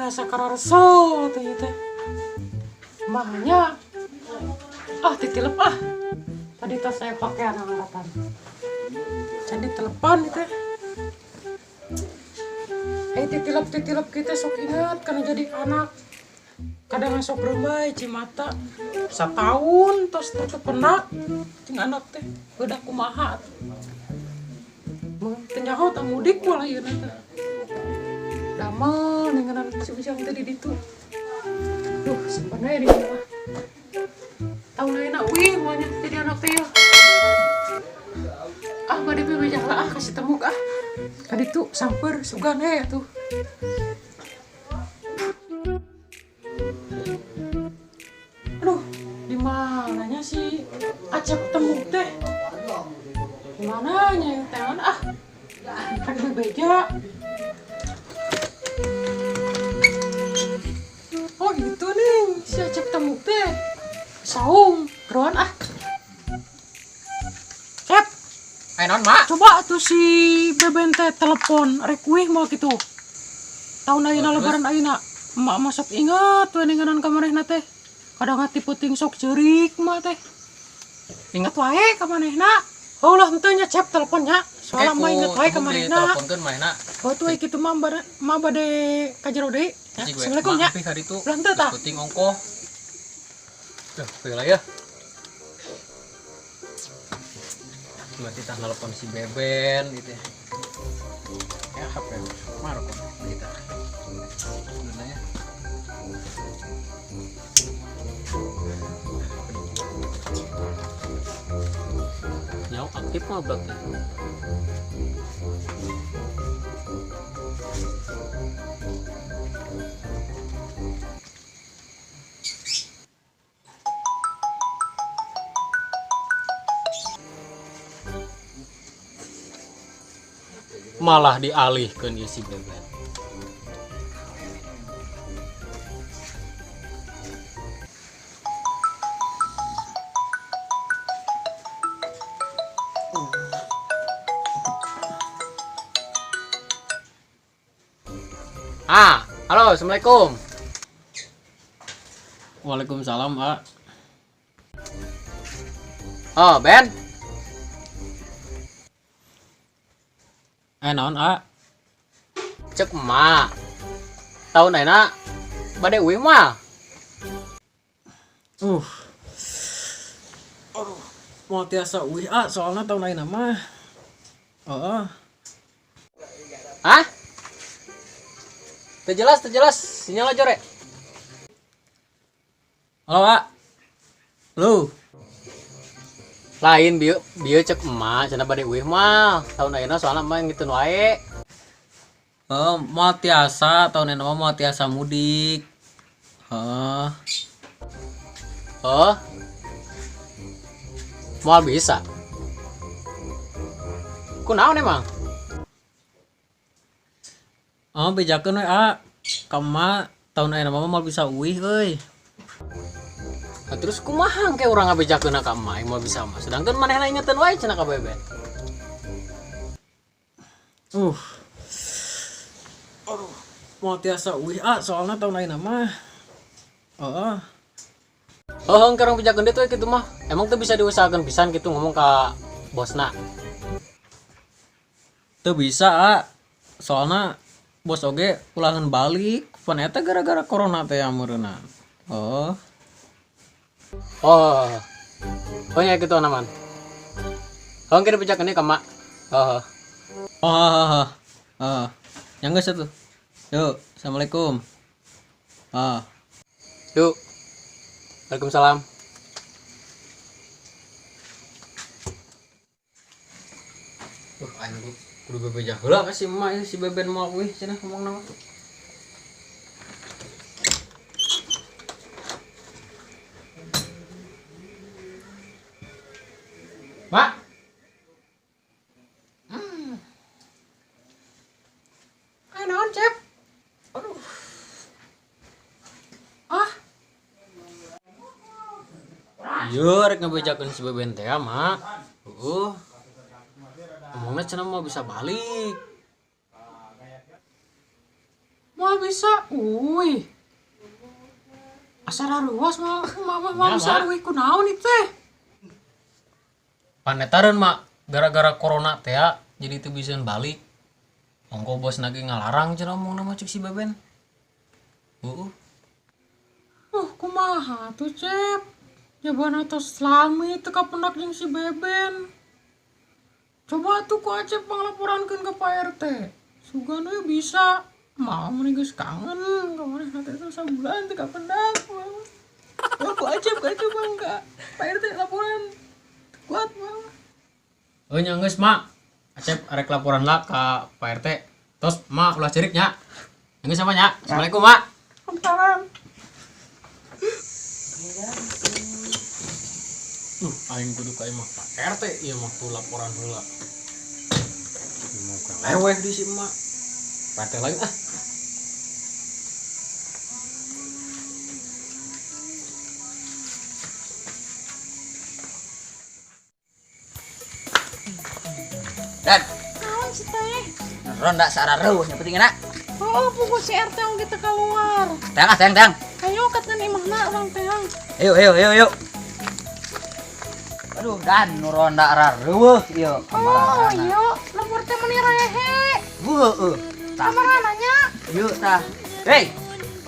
Asa karareso teh ieu teh. Mahnya ah titilep ah. Tadi tas saya pakai anak angkatan. Jadi telepon teh. Titilep-titilep kita sok ingat karena jadi anak. Kadang sok rembay cimata setahun tos tutup penak jeung anak teh udah kumaha. Teu nyaho tah mudik moal ayeuna teh. Damel ninganan si Ujang teh di ditu. Duh, simpen we di mah. Tahun ayeuna uih moal nya jadi anak teh. Ah bade bebeja lah ah kasih temuk ah. Ka ditu samper sugan we atuh. Aduh, di mananya si Acep temuk teh? Di mananya teh ah? Kan bebeja. Oh gitu nih, si Acep temuk teh. Saung, geroan ah. Cep. Ayo non, Mak. Coba tuh si Beben teh telepon rek uih mau gitu. Tahun ayeuna lebaran ayeuna. Emak masuk ingat we ninganan ka manehna teh. Kadang hati puting sok ceurik mah teh. Ingat wae ka manehna. Oh lah henteu nya Cep teleponnya. Soalnya mah inget wae ka manehna. Teleponkeun manehna. Oh tuh kitu mah mah bade ka jero deui. Assalamualaikum nya. Lah henteu tah. Puting ongkoh. Duh, lah ya. Berarti tah nelpon si Beben gitu ya. Ya HP Marco kita. Sebenarnya. Nyau aktif mah berarti. Malah dialihkan ya si Beben. Ah, halo, assalamualaikum. Waalaikumsalam, Pak. Oh, Ben. Naon, A? Cek emak. Tahun ayeuna bade uih mah. Aduh, mau tiasa uih, A, soalnya tahun ayeuna mah. Heeh. Hah? Teu jelas, sinyal aja, Rek. Halo, A. Halo. Lain bieu bieu cek emak cenah bade uih mah. Tahun ayeuna soalna emak ngitun wae. Oh, mau tiasa tahun ayeuna mah mau tiasa mudik. Heeh. Oh. Moal bisa. Kunaon emang? Oh, bejakeun we, A. Ka emak tahun ayeuna mah moal bisa uih euy. Nah, terus kumaha engke urang ngabejakeun ka emak moal bisa mah. Sedangkan manehna ingeteun wae cenah ka Beben. Aduh, moal tiasa uih, A, soalna tahun ayeuna mah. Heeh. Oh, engke urang bejakeun deui kitu mah. Emang teu bisa diusahakeun pisan kitu ngomong ka bosna. Teu bisa, A. Soalna bos oge ulangan balik. Pan eta gara-gara corona teh ameureunan. Oh. Oh. Oh nya kitu naman. Oh, engke dibejakeun deui ka emak. Oh. Oh, oh. Yang geus atuh. Yuk, assalamualaikum. Ah. Yuk. Waalaikumsalam. Aing kudu bebeja heula ka si emak ieu si Beben moal uih cenah ngomongna mah. Mak. Ayo naon, Cep? Aduh. Ah. Ieu rek ngabejakeun si Beben teh, Mak. Heeh. Ngomongna cenah moal bisa balik. Moal bisa. Uy. Asa raruas mah mah bisa euy kunaon ieu teh. Panetareun mak gara-gara corona teh ya, jadi teu bisa balik. Ongko bos nage ngalarang cenah omongna mah cek si Beben. Heeh. Kumaha tuh Cep? Jabana tos lami teu kapendak jeung si Beben. Coba tuh ku Acep panglaporankeun ka Pak RT. Sugan we bisa. Mau meni geus kangen ka manehna teh sabulan teu kapendak. Oh, ku Acep bang ka Pak RT laporan. Kuat mah. Heuh nya geus mak. Acep arek laporan lah ka Pak RT. Tos mak ulah cerik nya. Geus sama nya. Assalamualaikum mak. Waalaikumsalam. Aing kudu ka imah Pak RT ieu mah tuh laporan heula. Muka leweh di si emak. Pak RT lain ah. Dan naon sih teh? Ronda sarareuh nya penting enak. Oh, pukul si RT yang kita keluar. Teang ah, teang. Ayo katan imahna urang teang. Ayo. Aduh, dan nu ronda rareueuh ieu. Oh, iya, lembur teh meuni rehe. Heueuh. Tah. Kamarana nya? Ieu tah. Hei.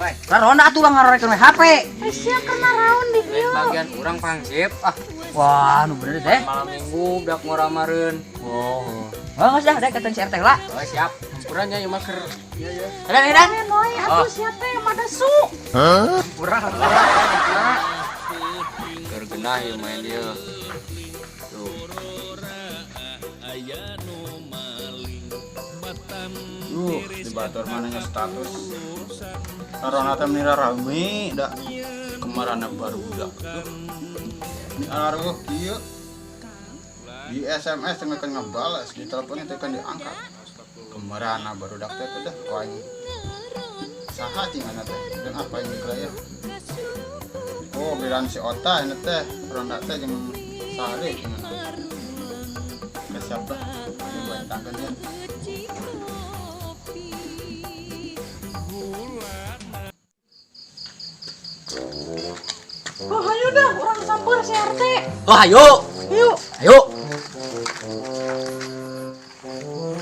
Woi, ronda atuh lah ngarorekeun we HP. Sia kena raun di dieu. Bagian urang pangsip ah. Wah, nu bener teh. Malam minggu budak ngoramareun. Oh. Oh, geus dah, dek katan si RT lah. Oh, siap. Hampura nya ieu mah keur. Iya, iya. Dan. Noi, atuh sia teh madasu. Hah? Hampura. Keur genah ieu main dieu. Tuh. Di batur manehna status. Corona teh meni rame da kemarana barudak. Ini aruh kieu. Di SMS teh kan ngebalas, di teleponnya teh kan diangkat. Kemarana barudak teh dah aing. Saha tinggalna teh? Dan apa yang dikelaya? Oh, bilang si Ota ini teh, ronda teh jeung sare tinggalna. Oke, siap lah. Ini buat tangkeun ya. Oh, ayo dah, orang samper si RT. Oh, ayo. Yuk. Ayo.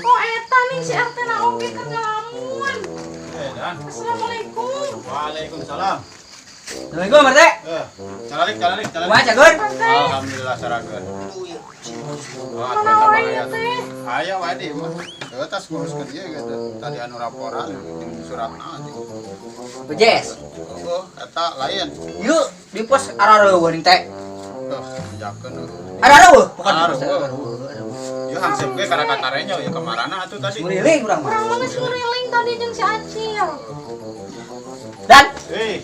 Oh, eta nih si RT na oge keur ngalamun. Dan. Assalamualaikum. Waalaikumsalam. Assalamualaikum, RT. Calalik. Kumaha, Cagur? Alhamdulillah sarageun. Wah, Mana wae teh? Aya wae di mah. Heuh, tas nguruskeun ieu gitu. Tadi anu laporan jeung suratna anjing. Bejes. Oh, eta lain. Yuk, di pos arareueuh ning teh. Tuh, jakeun eueuh. Arareueuh, bukan di pos. Arareueuh. Yo hangsep ge kana katarenyo ya kamarana atuh tadi. Nguriling urang mah. Urang mah geus nguriling tadi jeung si Acil. Dan, Hei.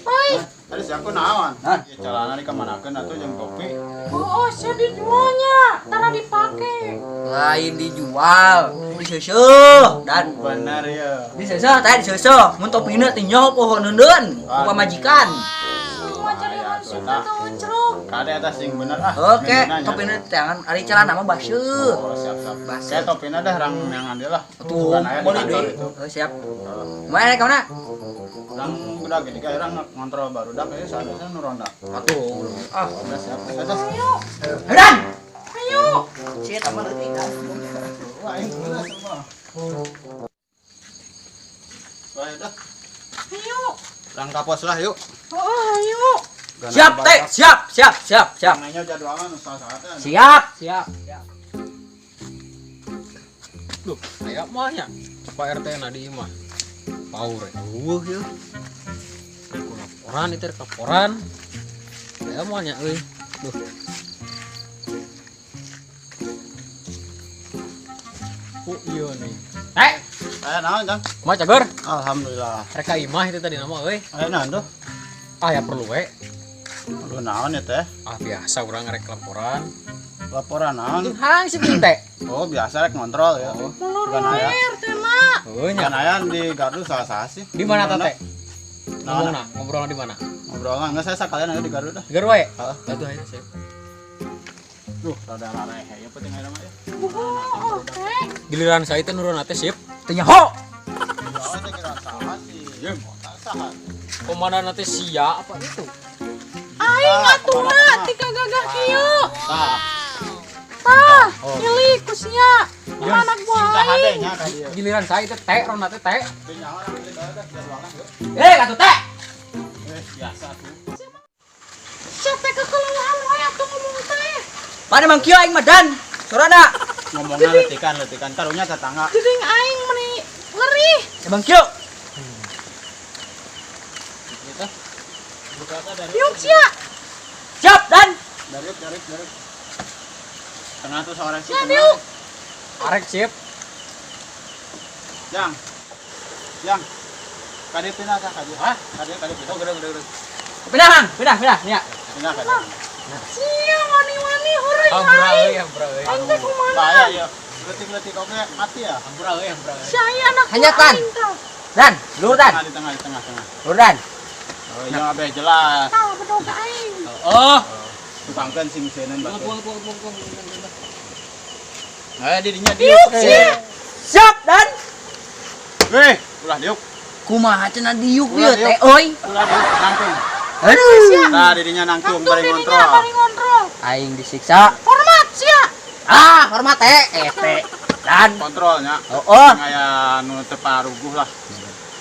Tadi si aku naon? Naon? Ya celana dikamanakeun atuh jeung topi. Oh, sia dijualnya, tara dipake. Lain dijual, diseuseuh dan bener ya. Diseuseuh teh diseuseuh, mun topina teh nyoh poho neundeun, ku pamajikan. Semua jadi langsung atau ceruk. Kade eta sing bener ah. Oke, topina teangan ari celana mah baseuh. Oh, siap. Baseuh. Kayak topina dah rang yang andil lah. Tuh, boleh deui. Oh, siap. Mana ka mana? Rang udah gini ka rang ngontrol barudak ieu sanesna nu ronda. Atuh. Ah, udah siap. Ayo. Dan. Ayo. Sia tambah leutik. Wah, aing geus semua. Wah, dah. Ayo. Rang kapos lah yuk. Oh, ayo. Siap, teh. Siap. Namanya jadwalnya nu salah-salah. Siap. Duh, aya mah nya. Pak RT na di imah. Paur eueuh ieu. Ku laporan ieu teh laporan. Aya mah nya euy. Duh. Oh iya nih. Eh, Aya naon, Jang? Kumaha cager? Alhamdulillah. Rek ka imah itu tadi nama euy. Aya naon tuh? Ah ya perlu we. Perlu naon ya teh? Ah biasa urang rek laporan. Laporan naon? Hang si teh. Oh, biasa rek ngontrol ya. Molor Bukan aya. wae RT na. Heuh nya. Kan aya di gardu salah sih. Di mana teh? Naon? Ngomongna, ngobrolna di mana? Ngobrolna enggak saya sekalian aja di gardu dah. Di gardu wae. Heeh. Atuh ayo siap. Duh, rada rareh ya penting aya mah ya. Oh, teh. Giliran saya teh nurun teh sip. Teu nyaho. Oh, teh kira salah sih. Iya, saha. Komandan teh sia apa itu? Aing atuh na tika gagah kieu. Tah. Tah, milik ku sia. Anak buah aing. Giliran saya teh teh ronda teh teh. Eh, atuh teh. Biasa tuh. Sia teh kekeluhan we atuh ngomong teh. Mana mang kieu aing mah dan. Sorana. Ngomongnya letikan karunya tetangga. Geuning aing meni ngerih. Emang kieu. Yuk sia. Siap dan. Darip. Tengah tuh sore sih. Sia diuk. Arek sip. Yang. Kade pindah kah kade? Hah? Kade pindah. Oh, gede. Pindah, Hang. Pindah, nya. Pindah kade. Sia wani-wani heureui Hampura aing. euy, hampura euy. Aing teh kumaha? Bahaya ya. Letik-letik oke mati ya. Hampura euy, hampura euy. Sia ieu anak buah Hanyatan. aing tah. Dan, lur dan. Di tengah. Lur dan. Oh, iya abeh jelas. Tah bedog ka aing. Oh. Tukangkeun sing seuneun batu. Buang. Eh, didinya Diuk diuk. sia. Siap dan. Weh, ulah diuk. Kumaha cenah diuk Ulah ieu teh diuk. euy. Ulah diuk nangtung. Aduh. Tah didinya nangtung Nangtung bari dirinya ngontrol. bari ngontrol. Aing disiksa. Hormat sia. Ah, hormat teh. Eh teh. Dan. Kontrolnya. Oh, oh. Aya nu teu paruguh lah.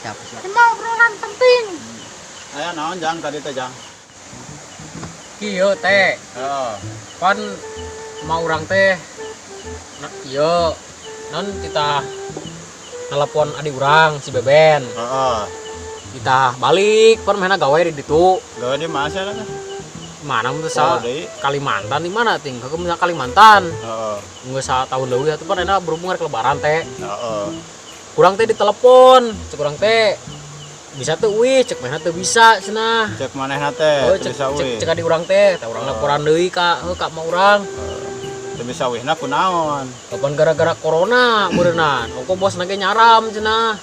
Siap, siap. Ini mah obrolan penting. Aya naon jang tadi teh jang. Kieu teh. Heeh. Pan mau urang teh nah, ieu non kita telepon adik urang si Beben. Heeh. Kita balik pan mana gawe di ditu. Gawe di mana sih teh? Mana mun Oh, sa deui. Kalimantan di mana ting? Heuh misalnya Kalimantan. Heeh. Geus tahun leuwih atuh pan enak berhubung rek lebaran teh. Heeh. Kurang teh ditelepon, cek urang teh bisa tuh wih, cek mana teu bisa cenah. Cek manehna teh Oh, teu cek bisa cek uih. cek adik urang teh, tah urang laporan deui ka heuh ka ma urang. Teu bisa uihna kunaon? Kapan gara-gara corona meureunnan. Ongko bos nage nyaram cenah.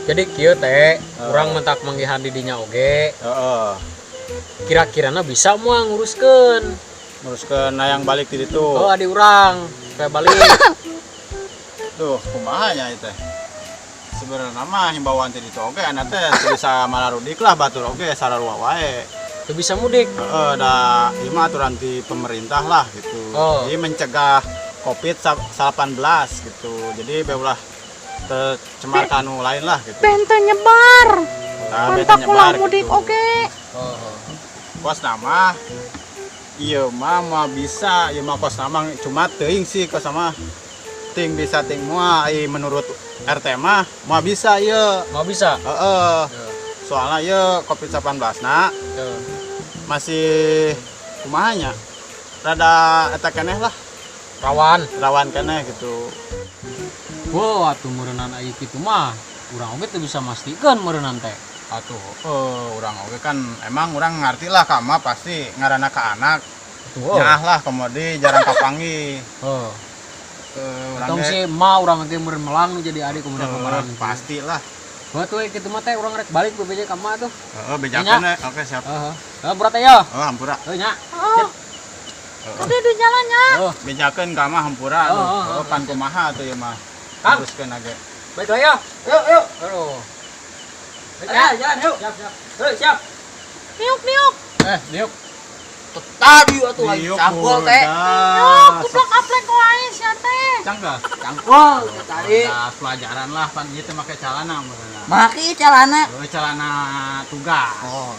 Jadi kieu teh, urang mentak manggihan di dinya oge. Heeh. Kira-kirana bisa moal nguruskeun. Nguruskeun hayang balik di ditu. Oh, adik urang supaya balik. Duh, kumaha nya ieu teh? Sebenarnya mah himbauan ti ditu oge ana teh teu bisa malarudik lah batur oge sararua wae. Teu bisa mudik. Heeh, da ieu mah aturan ti pemerintah lah gitu. Oh. Jadi mencegah Covid-19 gitu. Jadi beulah tercemar ka nu lain lah gitu. Ben teu nyebar. Nah, beta Mantap ulah nyebar mudik gitu. oge. Oh. Kos nama ieu mah moal bisa, ieu mah kos nama cuma teuing sih kos nama ting bisa ting moal ai menurut RT mah moal bisa ieu. Mau bisa? Heeh. Soalnya ieu Covid-19 na Heeh. masih kumaha nya? Rada eta keneh lah, Rawan. rawan keneh gitu. Wah, atuh meureunnan aya kitu mah. Urang oge teu bisa mastikeun meureunnan teh. Atuh, urang oge kan emang urang ngarti lah ka mah pasti ngaranna ka anak. Atuh. Nyaah lah komodi jarang kapanggih. Heeh. Urang Tong ge si ma urang ge meureun melang nu jadi adik kemudian kemarin. pasti lah. Wah tuh kitu mah teh urang rek balik BPJ ka ma tuh. Heeh, bejakeun we. Oke, siap. Heeh. Heeh, berat ya. Oh, hampura. Heuh nya. Oh. Kade di jalannya. Heeh. Bejakeun ka mah hampura aduh. Oh, oh, Oh, pan kumaha atuh ieu mah. Kang. Teruskeun age. Baik lah ya. Yuk, yuk. Aduh. Baik Ayo, ya. jalan yuk. Siap, siap. Heuh, siap. Niuk niuk. Eh, diuk. Tadi atuh aing Diuk, cangkul teh. Niuk kuplak aplek wae sia teh. Cangkel. Cangkul tadi. Nah, pelajaran lah pan ieu teh make calana meureunna. Maki celana. Oh, celana tugas. Oh.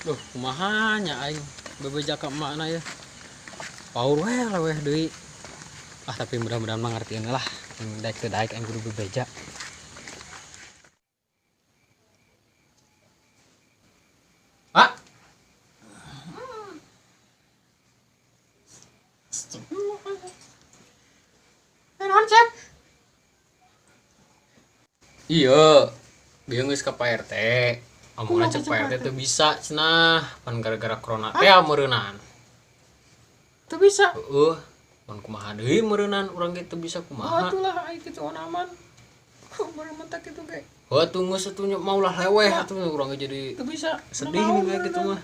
Duh, kumaha nya aing bebeja ka emakna ya. Paur we leweh deui. Ah, tapi mudah-mudahan mah ngartieun lah. Aing daek teu daek aing kudu bebeja. Ah. Naon, Cep? Iya, dia geus ka Pak RT. Omongan cek Pak RT teu bisa cenah, pan gara-gara corona teh meureunnan. Teu bisa. Heeh, pan kumaha deui meureunnan urang ge teu bisa Oh, kumaha. atulah ai kitu aman. Baru mentak kitu ge. Heuh atuh geus atuh nya maulah leweh atuh urang ge jadi Teu bisa. Sedih nih kayak gitu mah.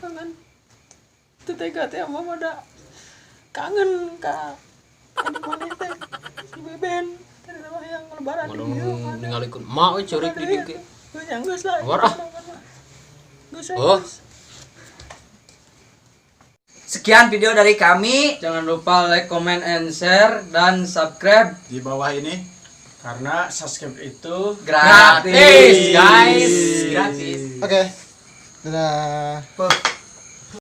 Teu tega teh mama da kangen ka adik maneh teh si Beben. Waduh, ningalikeun emak we ceurik di dieu ge. Keluar ah. Oh. Sekian video dari kami. Jangan lupa like, comment, and share dan subscribe. Di bawah ini karena subscribe itu Gratis, guys. Gratis. Oke. Dadah. Puh.